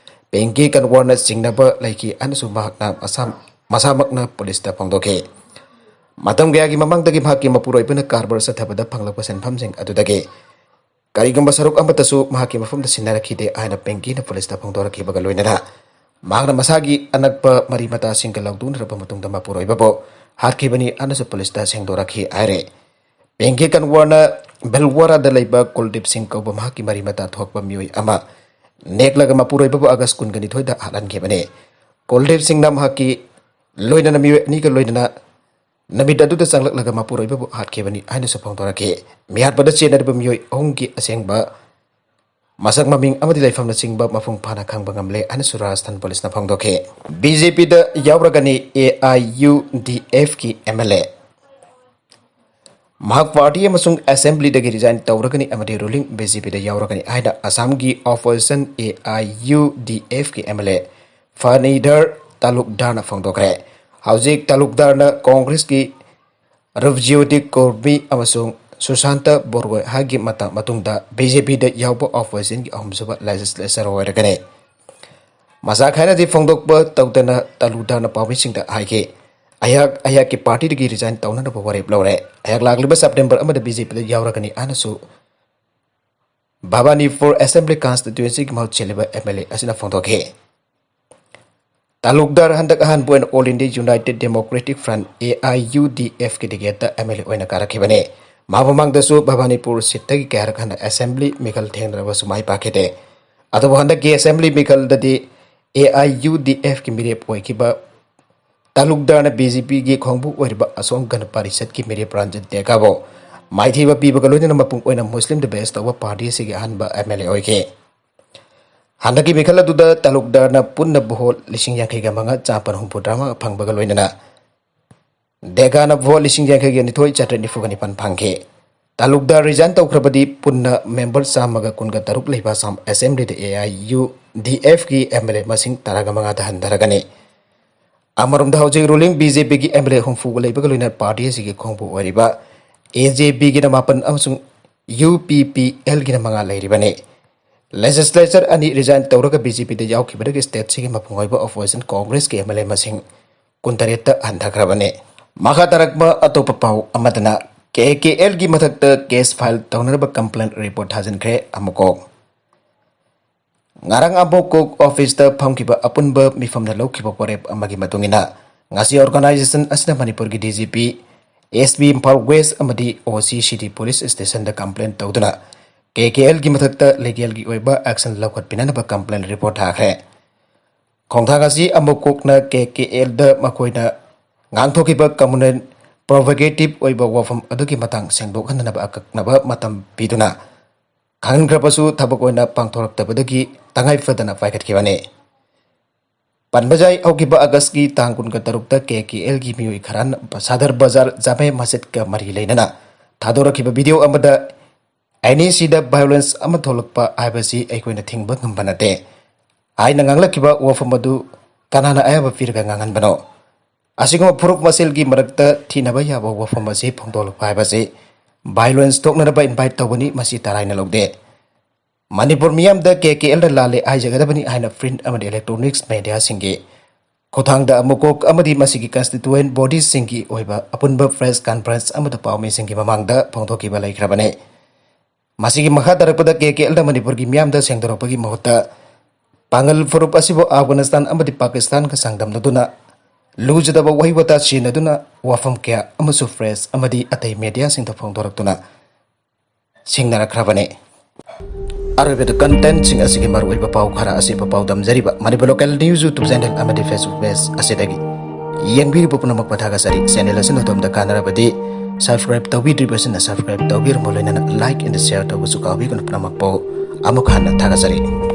ꯄꯤꯡꯀꯤ ꯀꯟꯋꯥꯔꯅ ꯆꯤꯡꯅꯕ ꯂꯩꯈꯤ ꯍꯥꯏꯅꯁꯨ ꯃꯍꯥꯛꯅ ꯃꯁꯥ-, ꯃꯁꯥꯃꯛꯅ ꯄꯨꯂꯤꯁꯇ ꯐꯣꯡꯗꯣꯛꯈꯤ꯫ ꯃꯇꯝ ꯀꯌꯥꯒꯤ ꯃꯃꯥꯡꯗꯒꯤ ꯃꯍꯥꯛꯀꯤ ꯃꯄꯨꯔꯣꯏꯕꯅ ꯀꯔꯕꯥꯔ ꯆꯠꯊꯕꯗ ꯐꯪꯂꯛꯄ ꯁꯦꯟꯐꯝꯁꯤꯡ ꯑꯗꯨꯗꯒꯤ ꯀꯔꯤꯒꯨꯝꯕ ꯁꯔꯨꯛ ꯑꯃꯠꯇꯁꯨ ꯃꯍꯥꯛꯀꯤ ꯃꯐꯝꯗ ꯁꯤꯟꯅꯔꯛꯈꯤꯗꯦ ꯍꯥꯏꯅ ꯄꯤꯡꯀꯤꯅ ꯄꯨꯂꯤꯁꯇ ꯐꯣꯡꯗꯣꯔꯛꯈꯤꯕꯒ ꯂꯣꯏꯅꯅ ꯃꯍꯥꯛꯅ ꯃꯁꯥꯒꯤ ꯑꯅꯛꯄ ꯃꯔꯤ ꯃꯇꯥꯁꯤꯡꯒ ꯂꯧꯗꯨꯅꯔꯕ ꯃꯇꯨꯡꯗ ꯃꯄꯨꯔꯣꯏꯕꯕꯨ ꯍꯥꯠꯈꯤꯕꯅꯤ ꯍꯥꯏꯅꯁꯨ ꯄꯨꯂꯤꯁꯇ ꯁꯦꯡꯗꯣꯔꯛꯈꯤ ꯍꯥꯏꯔꯦ꯫ ꯄꯤꯡꯀꯤ ꯀꯟꯋꯔꯅ ꯚꯤꯜꯋꯥꯔꯥꯗ ꯂꯩꯕ ꯀꯨꯜꯗꯤꯞ ꯁꯤꯡ ꯀꯧꯕ ꯃꯍꯥꯛꯀꯤ ꯃꯔꯤ ꯃꯇꯥ ꯊꯣꯛꯄ ꯃꯤꯑꯣꯏ ꯑꯃ ꯅꯦꯛꯂꯒ ꯃꯄꯨꯔꯣꯏꯕꯕꯨ ꯑꯥꯒꯁ ꯀꯨꯟꯒ ꯅꯤꯊꯣꯏꯗ ꯍꯥꯠꯍꯟꯈꯤꯕꯅꯤ꯫ ꯀꯨꯜꯗꯤꯞ ꯁꯤꯡꯅ ꯃꯍꯥꯛꯀꯤ ꯂꯣꯏꯅꯅ ꯃꯤꯑꯣꯏ ꯑꯅꯤꯒ ꯂꯣꯏꯅꯅ ꯅꯨꯃꯤꯠ ꯑꯗꯨꯗ ꯆꯪꯂꯛꯂꯒ ꯃꯄꯨꯔꯣꯏꯕꯕꯨ ꯍꯥꯠꯈꯤꯕꯅꯤ ꯍꯥꯏꯅꯁꯨ ꯐꯣꯡꯗꯣꯔꯛꯈꯤ꯫ ꯃꯤꯍꯥꯠꯄꯗ ꯆꯦꯟꯅꯔꯤꯕ ꯃꯤꯑꯣꯏ ꯑꯍꯨꯝꯒꯤ ꯑꯁꯦꯡꯕ ꯃꯁꯛ ꯃꯃꯤꯡ ꯑꯃꯗꯤ ꯂꯩꯐꯝꯅꯆꯤꯡꯕ ꯃꯄꯨꯡ ꯐꯥꯅ ꯈꯪꯕ ꯉꯝꯂꯦ ꯍꯥꯏꯅꯁꯨ ꯔꯥꯖꯁꯊꯥꯟ ꯄꯨꯂꯤꯁꯅ ꯐꯣꯡꯗꯣꯛꯈꯤ꯫ ꯕꯤ ꯖꯦ ꯄꯤꯗ ꯌꯥꯎꯔꯒꯅꯤ ꯑꯦ ꯑꯥꯏ ꯌꯨ ꯗꯤ ꯑꯦꯐꯀꯤ ꯑꯦꯝ ꯑꯦꯜ ꯑꯦ꯫ ꯃꯍꯥꯛ ꯄꯥꯔꯇꯤ ꯑꯃꯁꯨꯡ ꯑꯦꯁꯦꯝꯕ꯭ꯂꯤꯗꯒꯤ ꯔꯤꯖꯥꯏꯟ ꯇꯧꯔꯒꯅꯤ ꯑꯃꯗꯤ ꯔꯨꯂꯤꯡ ꯕꯤ ꯖꯦ ꯄꯤꯗ ꯌꯥꯎꯔꯒꯅꯤ ꯍꯥꯏꯅ ꯑꯁꯥꯝꯒꯤ opposition A I U D ꯑꯦꯐꯀꯤ ꯑꯦꯝ ꯑꯦꯜ ꯑꯦ ꯐꯅꯤꯙꯔ ꯇꯥꯂꯨꯛꯗꯥꯔꯅ ꯐꯣꯡꯗꯣꯛꯈ꯭ꯔꯦ꯫ ꯍꯧꯖꯤꯛ ꯇꯥꯂꯨꯛꯗꯥꯔꯅ ꯀꯣꯡꯒ꯭ꯔꯦꯁꯀꯤ ꯔꯨꯞꯖꯤꯌꯣꯇꯤ ꯀꯨꯔꯃꯤ ꯑꯃꯁꯨꯡ ꯁꯨꯁꯥꯟꯇ ꯕꯣꯔꯒꯣꯍꯥꯏꯒꯤ ꯃꯇꯥꯡ ꯃꯇꯨꯡꯗ ꯕꯤ ꯖꯦ ꯄꯤꯗ ꯌꯥꯎꯕ ꯑꯣꯄꯣꯖꯤꯁꯟꯒꯤ ꯑꯍꯨꯝꯁꯨꯕ ꯂꯦꯖꯤꯁꯂꯦꯆꯔ ꯑꯣꯏꯔꯒꯅꯤ꯫ ꯃꯁꯥ ꯈꯥꯏꯅꯗꯤ ꯐꯣꯡꯗꯣꯛꯄ ꯇꯧꯗꯅ ꯇꯥꯂꯨꯛꯗꯥꯔꯅ ꯄꯥꯎꯃꯤꯁꯤꯡꯗ ꯍꯥꯏꯈꯤ, "ꯑꯩꯍꯥꯛ ꯑꯩꯍꯥꯛꯀꯤ ꯄꯥꯔꯇꯤꯗꯒꯤ ꯔꯤꯖꯥꯏꯟ ꯇꯧꯅꯅꯕ ꯋꯥꯔꯦꯞ ꯂꯧꯔꯦ꯫ ꯑꯩꯍꯥꯛ ꯂꯥꯛꯂꯤꯕ ꯁꯦꯞꯇꯦꯝꯕꯔ ꯑꯃꯗ ꯕꯤ ꯖꯦ ꯄꯤꯗ ꯌꯥꯎꯔꯒꯅꯤ" ꯍꯥꯏꯅꯁꯨ ꯚꯕꯥꯅꯤꯄꯨꯔ ꯑꯦꯁꯦꯝꯕ꯭ꯂꯤ ꯀꯟꯁꯇꯤꯇ꯭ꯋꯦꯟꯁꯤꯒꯤ ꯃꯍꯨꯠ ꯁꯤꯜꯂꯤꯕ ꯑꯦꯝ ꯑꯦꯜ ꯑꯦ ꯑꯁꯤꯅ ꯐꯣꯡꯗꯣꯛꯈꯤ꯫ ꯇꯥꯂꯨꯛꯗꯥꯔ ꯍꯟꯗꯛ ꯑꯍꯥꯟꯕ ꯑꯣꯏꯅ all India united democratic front, A I U D ꯑꯦꯐꯀꯤ ꯇꯤꯀꯦꯠꯇ ꯑꯦꯝ ꯑꯦꯜ ꯑꯦ ꯑꯣꯏꯅ ꯀꯥꯔꯛꯈꯤꯕꯅꯤ꯫ ꯃꯍꯥꯛ ꯃꯃꯥꯡꯗꯁꯨ ꯚꯕꯥꯅꯤꯄꯨꯔ ꯁꯤꯠꯇꯒꯤ ꯀꯌꯥꯔꯛ ꯍꯟꯅ ꯑꯦꯁꯦꯝꯕ꯭ꯂꯤ ꯃꯤꯈꯜ ꯊꯦꯡꯅꯔꯕꯁꯨ ꯃꯥꯏ ꯄꯥꯛꯈꯤꯗꯦ꯫ ꯑꯗꯨꯕꯨ ꯍꯟꯗꯛꯀꯤ assembly ꯃꯤꯈꯜꯗꯗꯤ A I U D ꯑꯦꯐꯀꯤ ꯃꯤꯔꯦꯞ ꯑꯣꯏꯈꯤꯕ ꯇꯥꯂꯨꯛꯗꯥꯔꯅ ꯕꯤ ꯖꯦ ꯄꯤꯒꯤ ꯈꯣꯡꯕꯨ ꯑꯣꯏꯔꯤꯕ ꯑꯁꯣꯝ ꯒꯅ ꯄꯔꯤꯁꯠꯀꯤ ꯃꯤꯔꯦꯞ ꯔꯟꯖꯤꯠ ꯗꯦꯒꯥꯕꯨ ꯃꯥꯏꯊꯤꯕ ꯄꯤꯕꯒ ꯂꯣꯏꯅꯅ ꯃꯄꯨꯡ ꯑꯣꯏꯅ ꯃꯨꯁꯂꯤꯝꯗ ꯕꯦꯁ ꯇꯧꯕ ꯄꯥꯔꯇꯤ ꯑꯁꯤꯒꯤ ꯑꯍꯥꯟꯕ ꯑꯦꯝ ꯑꯦꯜ ꯑꯦ ꯑꯣꯏꯈꯤ꯫ ꯍꯟꯗꯛꯀꯤ ꯃꯤꯈꯜ ꯑꯗꯨꯗ ꯇꯥꯂꯨꯛꯗꯥꯔꯅ ꯄꯨꯟꯅ ꯚꯣꯠ ꯂꯤꯁꯤꯡ ꯌꯥꯡꯈꯩꯒ ꯃꯉꯥ ꯆꯥꯝꯃꯥꯄꯟ ꯍꯨꯝꯐꯨꯇꯔꯥꯃꯉꯥ ꯐꯪꯕꯒ ꯂꯣꯏꯅꯅ ꯗꯦꯒꯥꯅ ꯚꯣꯠ ꯂꯤꯁꯤꯡ ꯌꯥꯡꯈꯩꯒ ꯅꯤꯊꯣꯏ ꯆꯥꯇ꯭ꯔꯦꯠ ꯅꯤꯐꯨꯒ ꯅꯤꯄꯥꯟ ꯐꯪꯈꯤ꯫ ꯇꯥꯂꯨꯛꯗꯥꯔ ꯔꯤꯖꯥꯏꯟ ꯇꯧꯈ꯭ꯔꯕꯗꯤ ꯄꯨꯟꯅ ꯃꯦꯝꯕꯔ ꯆꯥꯝꯃꯒ ꯀꯨꯟꯒ ꯇꯔꯨꯛ ꯂꯩꯕ ꯑꯁꯥꯝ ꯑꯦꯁꯦꯝꯕ꯭ꯂꯤꯗ ꯑꯦ ꯑꯥꯏ ꯌꯨ ꯗꯤ ꯑꯦꯐꯀꯤ ꯑꯦꯝ ꯑꯦꯜ ꯑꯦ ꯃꯁꯤꯡ ꯇꯔꯥꯒ ꯃꯉꯥꯗ ꯍꯟꯊꯔꯒꯅꯤ꯫ ꯑꯃꯔꯣꯝꯗ ꯍꯧꯖꯤꯛ ꯔꯨꯂꯤꯡ ꯕꯤ ꯖꯦ ꯄꯤꯒꯤ ꯑꯦꯝ ꯑꯦꯜ ꯑꯦ ꯍꯨꯝꯐꯨꯒ ꯂꯩꯕꯒ ꯂꯣꯏꯅꯅ ꯄꯥꯔꯇꯤ ꯑꯁꯤꯒꯤ ꯈꯣꯡꯕꯨ ꯑꯣꯏꯔꯤꯕ ꯑꯦ ꯖꯦ ꯄꯤꯒꯤꯅ ꯃꯥꯄꯟ ꯑꯃꯁꯨꯡ ꯌꯨ ꯄꯤ ꯄꯤ ꯑꯦꯜꯒꯤꯅ ꯃꯉꯥ ꯂꯩꯔꯤꯕꯅꯤ꯫ ꯂꯦꯖꯤꯁꯂꯦꯆꯔ ꯑꯅꯤ ꯔꯤꯖꯥꯏꯟ ꯇꯧꯔꯒ ꯕꯤ ꯖꯦ ꯄꯤꯗ ꯌꯥꯎꯈꯤꯕꯗꯒꯤ ꯁ꯭ꯇꯦꯠꯁꯤꯒꯤ ꯃꯄꯨꯡ ꯑꯣꯏꯕ ꯑꯣꯄꯣꯖꯤꯁꯟ ꯀꯣꯡꯒ꯭ꯔꯦꯁꯀꯤ ꯑꯦꯝ ꯑꯦꯜ ꯑꯦ ꯃꯁꯤꯡ ꯀꯨꯟꯇꯔꯦꯠꯇ ꯍꯟꯊꯈ꯭ꯔꯕꯅꯤ꯫ ꯃꯈꯥ ꯇꯥꯔꯛꯄ ꯑꯇꯣꯞꯄ ꯄꯥꯎ ꯑꯃꯗꯅ ꯀꯦ ꯀꯦ ꯑꯦꯜꯒꯤ ꯃꯊꯛꯇ ꯀꯦꯁ ꯐꯥꯏꯜ ꯇꯧꯅꯅꯕ ꯀꯝꯄ꯭ꯂꯦꯟ ꯔꯤꯄꯣꯔꯠ ꯊꯥꯖꯤꯟꯈ꯭ꯔꯦ꯫ ꯑꯃꯨꯛꯀꯣꯛ ꯉꯔꯥꯡ ꯑꯃꯨꯛꯀꯣꯛ ꯑꯣꯐꯤꯁꯇ ꯐꯝꯈꯤꯕ ꯑꯄꯨꯟꯕ ꯃꯤꯐꯝꯅ ꯂꯧꯈꯤꯕ ꯋꯥꯔꯦꯞ ꯑꯃꯒꯤ ꯃꯇꯨꯡ ꯏꯟꯅ ꯉꯁꯤ ꯑꯣꯔꯒꯅꯥꯏꯖꯦꯁꯟ ꯑꯁꯤꯅ ꯃꯅꯤꯄꯨꯔꯒꯤ D G P, S P Imphal west ꯑꯃꯗꯤ ꯑꯣ ꯁꯤ ꯁꯤꯇꯤ ꯄꯨꯂꯤꯁ ꯁ꯭ꯇꯦꯁꯟꯗ ꯀꯝꯄ꯭ꯂꯦꯟ ꯇꯧꯗꯨꯅ ꯀꯦ ꯀꯦ ꯑꯦꯜꯒꯤ ꯃꯊꯛꯇ ꯂꯤꯒꯦꯜꯒꯤ ꯑꯣꯏꯕ ꯑꯦꯛꯁꯟ ꯂꯧꯈꯠꯄꯤꯅꯅꯕ ꯀꯝꯄ꯭ꯂꯦꯟ ꯔꯤꯄꯣꯔꯠ ꯊꯥꯈ꯭ꯔꯦ꯫ ꯈꯣꯡꯊꯥꯡ ꯑꯁꯤ ꯑꯃꯨꯛꯀꯣꯛꯅ ꯀꯦ ꯀꯦ ꯑꯦꯜꯗ ꯃꯈꯣꯏꯅ ꯉꯥꯡꯊꯣꯛꯈꯤꯕ ꯀꯝꯃꯨꯅꯦꯜ ꯄ꯭ꯔꯣꯚꯣꯀꯦꯇꯤꯚ ꯑꯣꯏꯕ ꯋꯥꯐꯝ ꯑꯗꯨꯒꯤ ꯃꯇꯥꯡ ꯁꯦꯡꯗꯣꯛꯍꯟꯅꯕ ꯑꯀꯛꯅꯕ ꯃꯇꯝ ꯄꯤꯗꯨꯅ ꯈꯪꯍꯟꯈ꯭ꯔꯕꯁꯨ ꯊꯕꯛ ꯑꯣꯏꯅ ꯄꯥꯡꯊꯣꯔꯛꯇꯕꯗꯒꯤ ꯇꯉꯥꯏ ꯐꯗꯅ ꯄꯥꯏꯈꯠꯈꯤꯕꯅꯤ꯫ ꯄꯟꯕ ꯌꯥꯏ, ꯍꯧꯈꯤꯕ ꯑꯥꯒꯁꯀꯤ ꯇꯥꯡ ꯀꯨꯟꯒ ꯇꯔꯨꯛꯇ ꯀꯦ ꯀꯦ ꯑꯦꯜꯒꯤ ꯃꯤꯑꯣꯏ ꯈꯔꯅ ꯁꯥꯗꯔ ꯕꯖꯥꯔ ꯖꯥꯃꯦ ꯃꯁꯖꯤꯗꯀ ꯃꯔꯤ ꯂꯩꯅꯅ ꯊꯥꯗꯣꯔꯛꯈꯤꯕ ꯚꯤꯗꯤꯑꯣ ꯑꯃꯗ ꯑꯦꯟ ꯏ ꯁꯤꯗ ꯚꯥꯏꯑꯣꯂꯦꯟꯁ ꯑꯃ ꯊꯣꯛꯂꯛꯄ ꯍꯥꯏꯕꯁꯤ ꯑꯩꯈꯣꯏꯅ ꯊꯤꯡꯕ ꯉꯝꯕ ꯅꯠꯇꯦ ꯍꯥꯏꯅ ꯉꯥꯡꯂꯛꯈꯤꯕ ꯋꯥꯐꯝ ꯑꯗꯨ ꯀꯅꯥꯅ ꯑꯌꯥꯕ ꯄꯤꯔꯒ ꯉꯥꯡꯍꯟꯕꯅꯣ? ꯑꯁꯤꯒꯨꯝꯕ ꯐꯨꯔꯨꯞ ꯃꯁꯦꯜꯒꯤ ꯃꯔꯛꯇ ꯊꯤꯅꯕ ꯌꯥꯕ ꯋꯥꯐꯝ ꯑꯁꯤ ꯐꯣꯡꯗꯣꯛꯂꯛꯄ ꯍꯥꯏꯕꯁꯤ ꯚꯥꯏꯑꯣꯂꯦꯟꯁ ꯊꯣꯛꯅꯅꯕ ꯏꯟꯚꯥꯏꯠ ꯇꯧꯕꯅꯤ, ꯃꯁꯤ ꯇꯔꯥꯏꯅ ꯂꯧꯗꯦ꯫ ꯃꯅꯤꯄꯨꯔ ꯃꯤꯌꯥꯝꯗ ꯀꯦ ꯀꯦ ꯑꯦꯜꯅ ꯂꯥꯜꯂꯦ ꯍꯥꯏꯖꯒꯗꯕꯅꯤ ꯍꯥꯏꯅ ꯄ꯭ꯔꯤꯟꯠ ꯑꯃꯗꯤ ꯏꯂꯦꯛꯇ꯭ꯔꯣꯅꯤꯛꯁ ꯃꯦꯗꯤꯌꯥꯁꯤꯡꯒꯤ ꯈꯨꯠꯊꯥꯡꯗ ꯑꯃꯨꯛꯀꯣꯛ ꯑꯃꯗꯤ ꯃꯁꯤꯒꯤ ꯀꯟꯁꯇꯤꯇ꯭ꯌꯨꯌꯦꯟꯠ ꯕꯣꯗꯤꯁꯤꯡꯒꯤ ꯑꯣꯏꯕ ꯑꯄꯨꯟꯕ ꯄ꯭ꯔꯦꯁ ꯀꯟꯐꯔꯦꯟꯁ ꯑꯃꯗ ꯄꯥꯎꯃꯤꯁꯤꯡꯒꯤ ꯃꯃꯥꯡꯗ ꯐꯣꯡꯗꯣꯛꯈꯤꯕ ꯂꯩꯈ꯭ꯔꯕꯅꯤ꯫ ꯃꯁꯤꯒꯤ ꯃꯈꯥ ꯇꯥꯔꯛꯄꯗ ꯀꯦ ꯀꯦ ꯑꯦꯜꯅ ꯃꯅꯤꯄꯨꯔꯒꯤ ꯃꯤꯌꯥꯝꯗ ꯁꯦꯡꯗꯣꯔꯛꯄꯒꯤ ꯃꯍꯨꯠꯇ ꯄꯥꯡꯒꯜ ꯐꯨꯔꯨꯞ ꯑꯁꯤꯕꯨ ꯑꯐꯒꯥꯅꯤꯁꯇꯥꯟ ꯑꯃꯗꯤ ꯄꯥꯀꯤꯁꯇꯥꯟꯒ ꯆꯥꯡꯗꯝꯅꯗꯨꯅ ꯂꯨꯖꯗꯕ ꯋꯥꯍꯩ ꯋꯥꯇꯥ ꯁꯤꯖꯤꯟꯅꯗꯨꯅ ꯋꯥꯐꯝ ꯀꯌꯥ ꯑꯃꯁꯨ ꯄ꯭ꯔꯦꯁ ꯑꯃꯗꯤ ꯑꯇꯩ ꯃꯦꯗꯤꯌꯥꯁꯤꯡꯗ ꯐꯣꯡꯗꯣꯔꯛꯇꯨꯅ ꯁꯤꯡꯅꯔꯛꯈ꯭ꯔꯕꯅꯤ꯫ ꯑꯔꯣꯏꯕꯗ ꯀꯟꯇꯦꯟꯠꯁꯤꯡ ꯑꯁꯤꯒꯤ ꯃꯔꯨꯑꯣꯏꯕ ꯄꯥꯎ ꯈꯔ ꯑꯁꯤꯕꯨ ꯄꯥꯎꯗꯝꯖꯔꯤꯕ Manipur local news YouTube channel ꯑꯃꯗꯤ ꯐꯦꯁꯕꯨꯛ ꯄꯦꯖ ꯑꯁꯤꯗꯒꯤ ꯌꯦꯡꯕꯤꯔꯤꯕ ꯄꯨꯝꯅꯃꯛꯄꯨ ꯊꯥꯒꯠꯆꯔꯤ꯫ ꯆꯦꯅꯦꯜ ꯑꯁꯤꯅ ꯑꯗꯣꯝꯗ ꯀꯥꯟꯅꯔꯕꯗꯤ ꯁꯕꯁꯀ꯭ꯔꯥꯏꯕ ꯇꯧꯕꯤꯗ꯭ꯔꯤꯕꯁꯤꯡꯅ ꯁꯕꯁꯀ꯭ꯔꯥꯏꯕ ꯇꯧꯕꯤꯔꯝꯃꯨ, ꯂꯣꯏꯅꯅ ꯂꯥꯏꯛ ꯑꯦꯟ ꯁꯤꯌꯔ ꯇꯧꯕꯁꯨ ꯀꯥꯎꯕꯤꯒꯅꯨ꯫ ꯄꯨꯝꯅꯃꯛꯄꯨ ꯑꯃꯨꯛ ꯍꯟꯅ ꯊꯥꯒꯠꯆꯔꯤ꯫